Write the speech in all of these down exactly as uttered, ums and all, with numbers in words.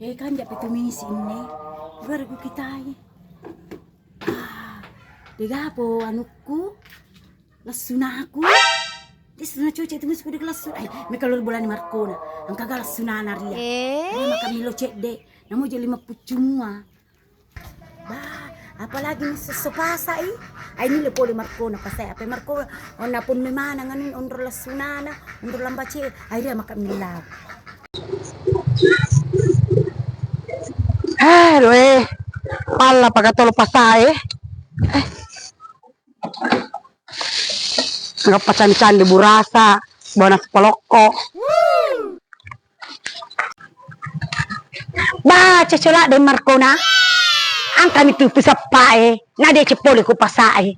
De' kanja' pe tumisi inne. Baru ku kitai. Ah, de'gapo anukku. Lessunaku. De' suna coce' tumisku de' lessu. Ai, meka lori bolani Markona. Engka ga lessunana ria. Eh? Ai, maka milo cedde'. Namo je' lima puccu mua. Bah, apalagi musso pasa' i. Ai, nile pole Markona pasa' e. Apa Marko, onna ponno manang anu, onro lessunana, onro lambace'. Ai, ria maka millau. Eh, doe. Palla pagatolo pasa' e. Eh. Gappa candi-candi burasa, bona sepolokko. Bah, coco' ladde' Markona. Engkami tu pusappa e. Na de' cepole ku pasa' e.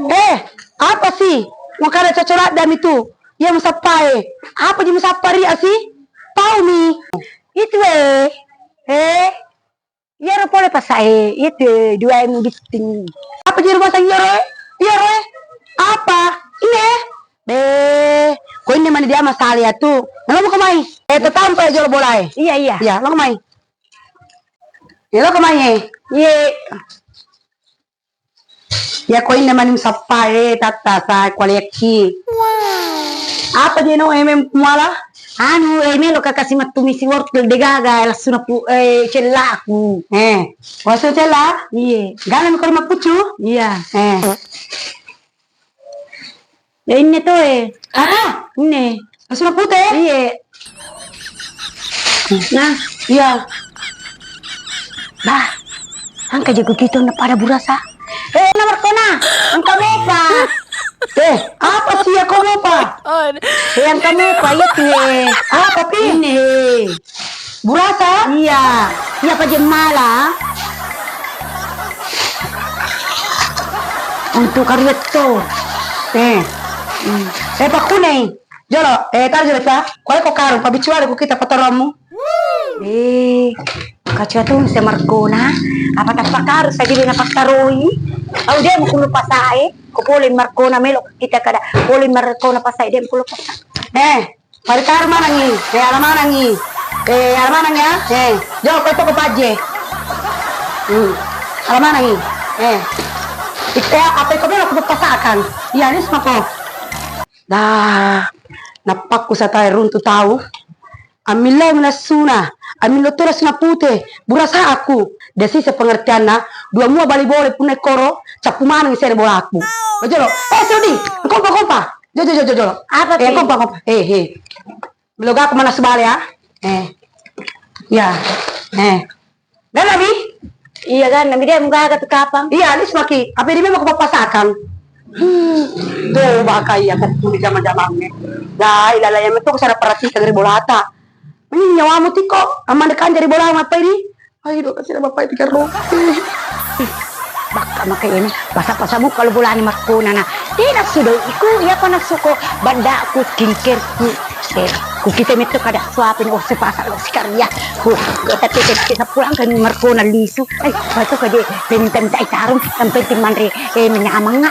Eh, apa si? Makana coco' ladde' mi tu. Iya musappa e. Apa ji musappa ria si? Tau mi. Itu e. Eh. Iyaro pole pasa' e. Iya tu e, dua e mubitting. Apa ji rumah sang iyaro e? Iyaro e. Apa? Ini e. Be, ko inne mani dia masale atu. Nalo ko mai. Eh, tetampa e jolo bola e. Iya, iya. Iya, lo ko mai. Iya, lo ko mai e. Iya. Iya, ko inne mani musappa e, tatta sa kualekki. Apa je no eme muala? Anu, eme lo kakasi mattumisi wortel de' gaga, lassuna pu, eh, cellaku. Eh, wasu cella? Iya. Gala mi ko mappuccu? Iya. Eh. Ya, inne to e. Apa? Inne. Lassuna pute? Iya. Nah, iya. Bah, engka je ku kito na pada burasa. Eh, na Markona. Engka mopa. Eh, apa si ako mopa? Eh, engka mopa, iya tu e. Apa pi? Inne. Burasa? Iya. Iya, apa je mala? Untuk karietto. Eh. Hmm. Eh, pakkunei. Jolo, eh, taro jolo, Ca. Kuale ko karung, pabiccuale ku kita patoromu. Eh, kacau tu se Markona. Apa tappa karung saja dia napakkaroi? Au de' mukulu pasa' e. Ko pole Markona melo kita kada. Pole Markona pasa' e de' mukulu pasa'. Eh, Paritar manangi, eh, ala manangi. Eh, ala manang ya. Eh, jauh kau toko paje. Hmm. Ala manangi. Eh. Ite apa iko melo ku pasakang. Iya, nis mako. Dah, nappakku satae runtu tau. Ammillau mi lassuna, ammillau to lassuna pute, burasa aku. Desi sepengertianna, dua mua bali bole punna koro, cappu maneng sere bolaku. Bajolo, eh, Sudi, kompa, kompa. Jo, jo, jo, jo, jo. Apa, eh, Pi? Kompa, kompa. Eh, eh. Melo gakku manassu bale, ya. Eh. Ya. Eh. Ganna mi? Iya, ganna mi. De' mugaga tu kapang. Iya, nis maki. Apa ini memang kupapasakang? Hmm. Tuh, baka iya, kok pun jama-jamannya. Dai, lala yang itu saya perhatikan dari bolata. Ini nyawamu tiko, aman dekan dari bola apa ini? Ayo, dong, kasih nama Pai tiga roti. Bakka maka ini, pasa-pasa muka lu bolani Markona na. Tidak sudah, iku, iya panas suko, bandaku, skincareku. Eh, ku kita metto kada suapin, oh, sepasa lo sikaria. Huh, kita tete kita pulang ke Markona lisu. Eh, itu kaje, minta-minta tarung, yang penting manre, eh, menyamang.